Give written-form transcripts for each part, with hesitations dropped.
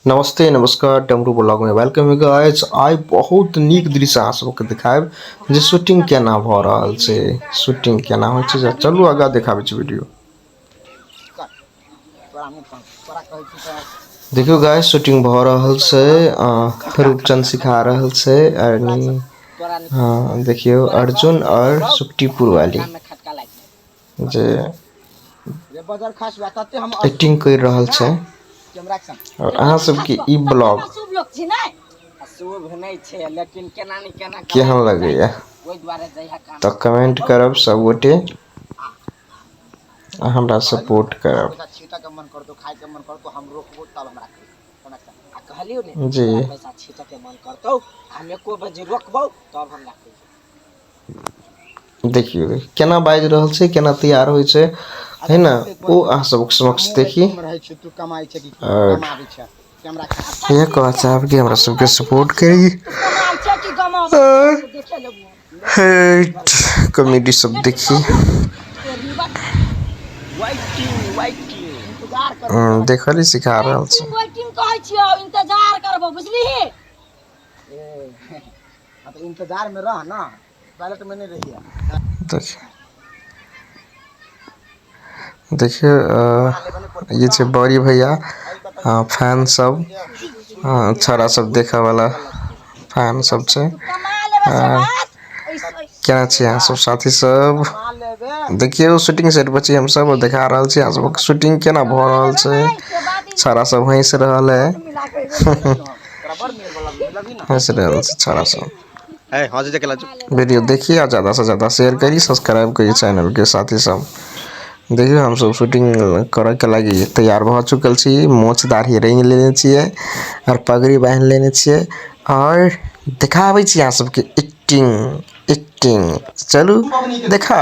नमस्ते नमस्कार डमरू ब्लॉग में welcome you guys. आइ बहुत नीक दृश्य अहाँ सबके दिखायब जे शूटिंग केना भऽ रहल छै, शूटिंग केना होइ छै। चलू आगाँ देखाबै छी वीडियो। देखियौ गाइस, शूटिंग भऽ रहल छै, रूपचंद सिखा रहल छै। हाँ देखियौ अर्जुन और सुखटीपुर वाली जे एक्टिंग कर रहल छै। और अहाँ सबके ई ब्लॉग केहन लगैया तऽ कमेंट करब सब गोटे, हमरा सपोर्ट करब जी। देखियौ केना बाजि रहल छै, केना तैयार होइ छै, है ना, ओ अहाँ सबके समक्ष देखी। और इएह कहऽ चाहब कि हमरा सबके सपोर्ट करी, कॉमेडी सब देखी। देखली सिखा रहल छै। इंतजार करबो बुझली, इंतजार में रह ना, टॉयलेट में नहीं रहिए। देखिए ये छै बड़ी भैया फैन सब, छड़ा सब देखे वाला फैन सब छै। केना छी अहाँ सब साथी सब? देखियौ शूटिंग सेट पर छी हम सब, देखा रहल छी अहाँ सबके शूटिंग केना भऽ रहल छै। छड़ा सब हँसि रहल है, हँसि रहल छै छड़ा सब। वीडियो देखिए और ज़्यादा से ज़्यादा शेयर करी, सब्सक्राइब करी चैनल के साथी सब। देखियौ हम सब शूटिंग करे के लागी तैयार भऽ चुकल छी, मोछ दाढ़ी रंग लेने छियै और पगड़ी बान्हि लेने छियै और देखाबै छी अहाँ सबके एक्टिंग एक्टिंग। चलू देखा।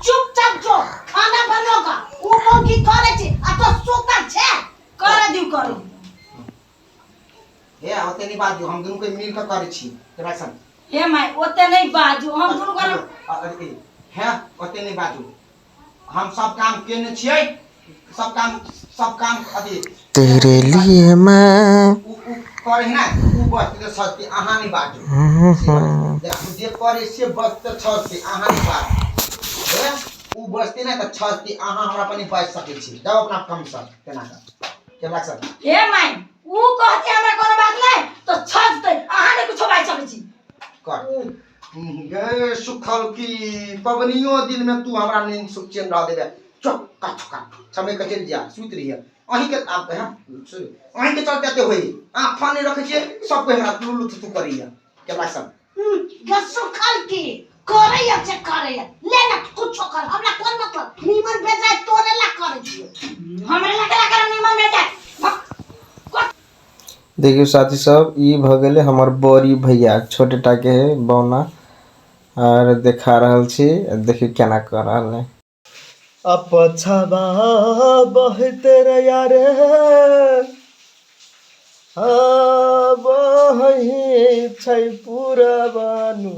चुपचाप जो खाना बनोगा ओ मौगी करे छी आ तो सुतल छे, करे दिउ करू। हे ओते नहीं बाजू, हम दुनू के मिल के करे छी। हे my ओते नहीं बाजू, हम दुनू करे। हे ओते नहीं बाजू, हम सब काम केने छियै, सब काम सब काम अथी तेरे लिए मैं उ करे ना, उ बस ते सस्ती अहाँ नहीं बाजू। जे करे से बस ते सस्ती अहाँ नहीं बाजू। हे उ बसती ना त सस्ती अहाँ हमरा पर नहीं बाजि सकै छी। जाउ अपना कम सर केना कर केना सर। हे my उ कहती हमरा कोनो बात नहीं तो छजते, अहाँ नहीं कुछो बाजि सकै छी। कर गे सुखल की पबनियो दिन में तू हमरा नींद सुख चैन रह देबे। चौका चौका समय के चलि जा सुति रहिए। अहीं के आब हम अहीं के चलते एते होई, अहाँ फोन नहीं रखै छियै, सब कोई हमरा लुलु थुथु करैया। केला सब गे सुखल की करैया से करैया, ले ना कुछो कर, हमरा कोन मतलब, नीमन बेजाय तोरे ला करै छियै, हमरा ला केला कर नीमन बेजाय। देखियौ साथी सब, ई भऽ गेलै हमर बड़ी भैया, छोटे टा के है बौना, और देखा रहल छी, देखियौ केना कऽ रहल है। अपछबा बहते रे यारे, बहै छै पुरबानु,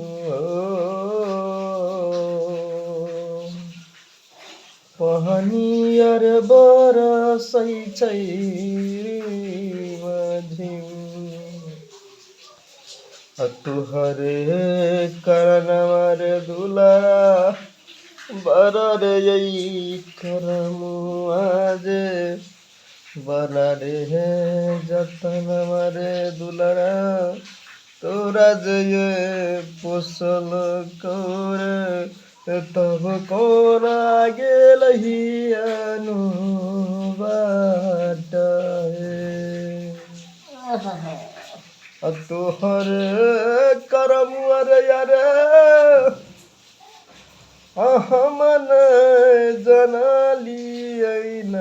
पहनियर बरसै छै मझिम, तुहरे करनवर दुलारा बरर करमुआ जे बना रे जतनवा रे दुलारा, तोरा जे पोसल कौर तब कोना गेलही बाट हे। तोहर करमुआ रे यारे हम जनलियै न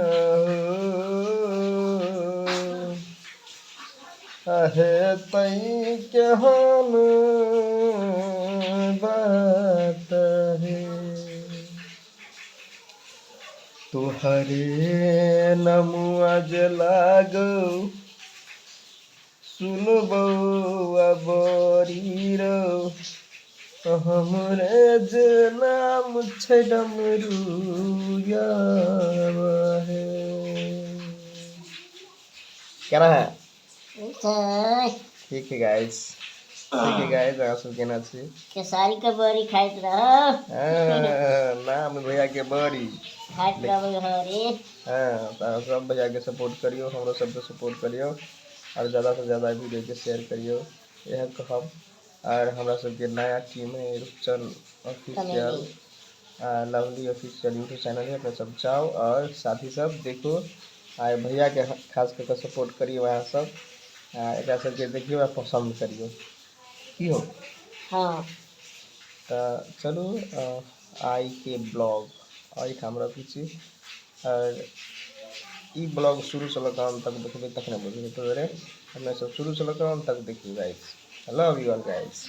हे तै केहन बात हे। तोहरे नमुआ जे लागौ सुन बौआ बड़ी रौ, हमरे जे नाम छै डमरू हे। केना है? छै। ठीक है गाइस, ठीक है गाइस, अहाँ सब केना छी? खेसारी के बड़ी खाइत रह। हाँ, नाम भैया के बड़ी खाइत रहबै हरे। हाँ, तऽ अहाँ सब भैया के सपोर्ट करियौ, हमरो सबके सपोर्ट करियौ और ज़्यादा से ज़्यादा वीडियो के शेयर करियौ, यह कहब। और हमरा सबके नया टीम है Roopchan official, lovely official YouTube channel है, अपने सब जाओ और साथी सब देखो। आ भैया के खास करके सपोर्ट करियौ अहाँ सब, आ एकरा सबके देखियौ आ पसंद करियौ। की हो? हाँ। तऽ चलू आइ के ब्लॉग एहिठाम रखै छी। और ई ब्लॉग शुरू से लऽ कऽ अंत तक देखबै तखने बुझबै। तो दुआरे हमे सब शुरू से लऽ कऽ अंत तक देखियौ guys. Love you all guys.